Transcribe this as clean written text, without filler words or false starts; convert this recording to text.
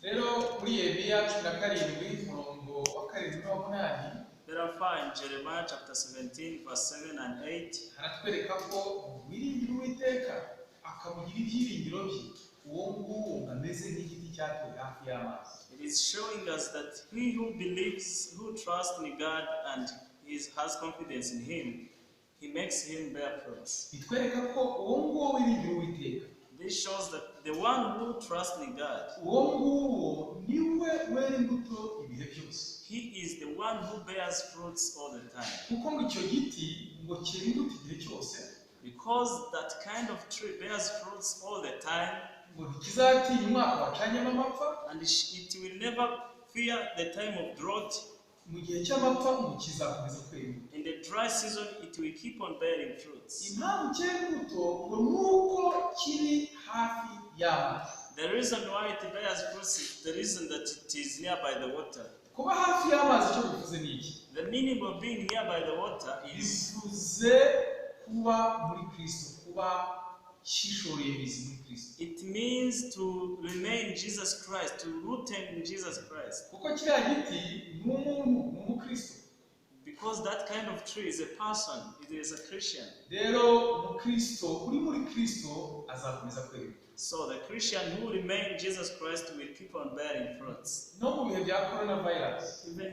Rero muri Yeremiya 17, umurongo wa 7 n'uwa 8, Therefore, in Jeremiah chapter 17, verse 7 and 8, haratwereka ko uwiringira Uwiteka akamugira ibyiringiro bye, uwo nguwo ngo ameze nk'igiti cyatewe hafi y'amazi. It is showing us that he who believes, who trusts in God and has confidence in Him, He makes him bear fruits. Bitwereka ko uwo nguwo wiringira Uwiteka, This shows that the one who trusts in God, uwo nguwo niwe wera imbuto ibihe byose. he is the one who bears fruits all the time. Kuko ngo icyo giti ngo cyera imbuto igihe cyose, Because that kind of tree bears fruits all the time, ngo ntikizatinya umwaka wacanyemo amapfa, and it will never fear the time of drought. Mu gihe cy'amapfa ngo kizakomeza kwera imbuto. In the dry season, it will keep on bearing fruits. Impamvu cyera imbuto ngo ni uko kiri hafi y'amazi. The reason why it bears fruits is the reason that it is nearby the water. Kuba hafi y'amazi icyo bivuze ni iki? The meaning of being nearby the water is Bivuze kuba muri Kristo, kuba cyishoreye imizi muri Kristo. It means to remain Jesus Christ, to root in Jesus Christ. Kuko kiriya giti ni umuntu, ni umukristo. Because that kind of tree is a person, it is a Christian. Rero umukristo uri muri Kristo azakomeza kwera imbuto. So the Christian who remain Jesus Christ will keep on bearing fruits. No mu bihe bya corona virus, Even